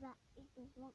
Ua, ua, ua, ua, ua.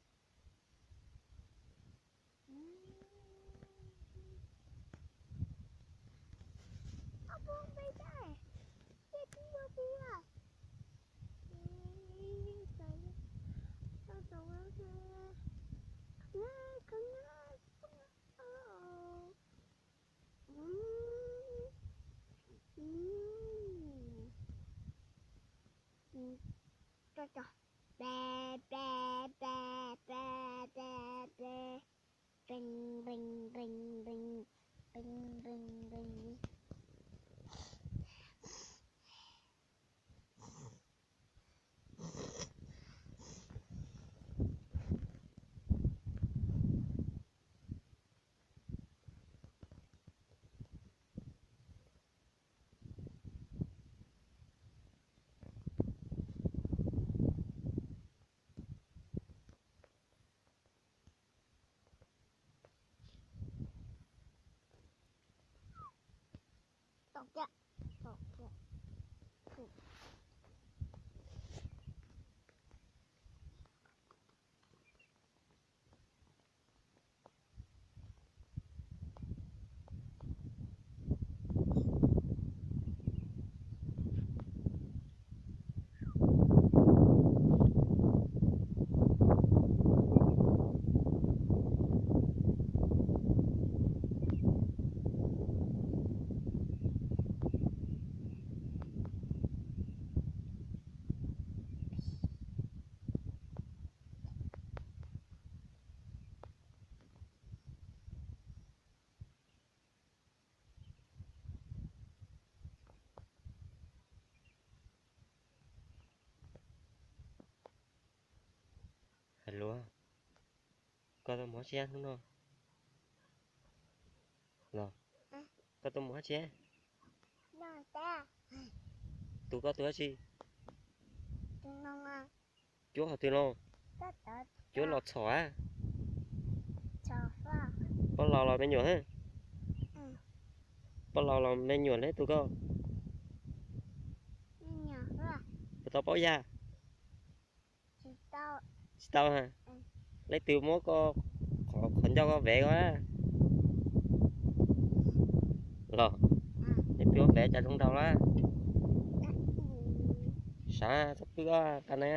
Hais lus, koj tuaj mus dab tsi hnub no? Los, koj tuaj mus dab tsi? Tus koj tus dab tsi? Cuab qhov twg los? Cuab los txhom a? Poj laus los me nyuam? Poj laus los me nyuam, leej twg koj? Puas tau paub yam? Tsis tau ha. Leej twg muab koj qhov ncauj koj vev koj a? Los, leej twg muab vev cas zoo nraug lawm? Sav txhob pw koj qab na.